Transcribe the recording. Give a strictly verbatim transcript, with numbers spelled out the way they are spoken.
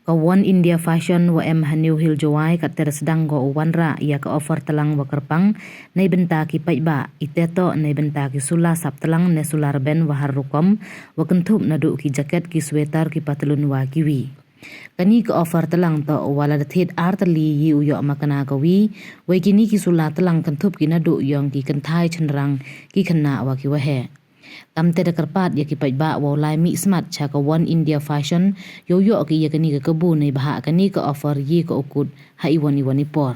Ka One India Fashion wa em ha New Hill Jowai kattæ da sdang ko u wanrah ya ka offer tlang wa kyrpang neibynta ki paidbah, itæ toh neibynta ki sula sap tlang ne sula rben wa har rukom, wa kynthup nadooh ki jacket, ki sweater, ki patlun wa kiwi. Kani ka offer tlang toh wa lada thied ar tylli ye u yoh makna kawi, wei kini ki sula tlang kynthup ki nadooh yong ki kynthai chynrang, ki khynnah wa kiwaheh. Kamtæ da kyrpaad ya ki paidbah wow lai mih smat cha ka One India Fashion yow yoh ki ya kani ka kabu neibhah kani ka offer ye ko u kut ha iwon iwon i por.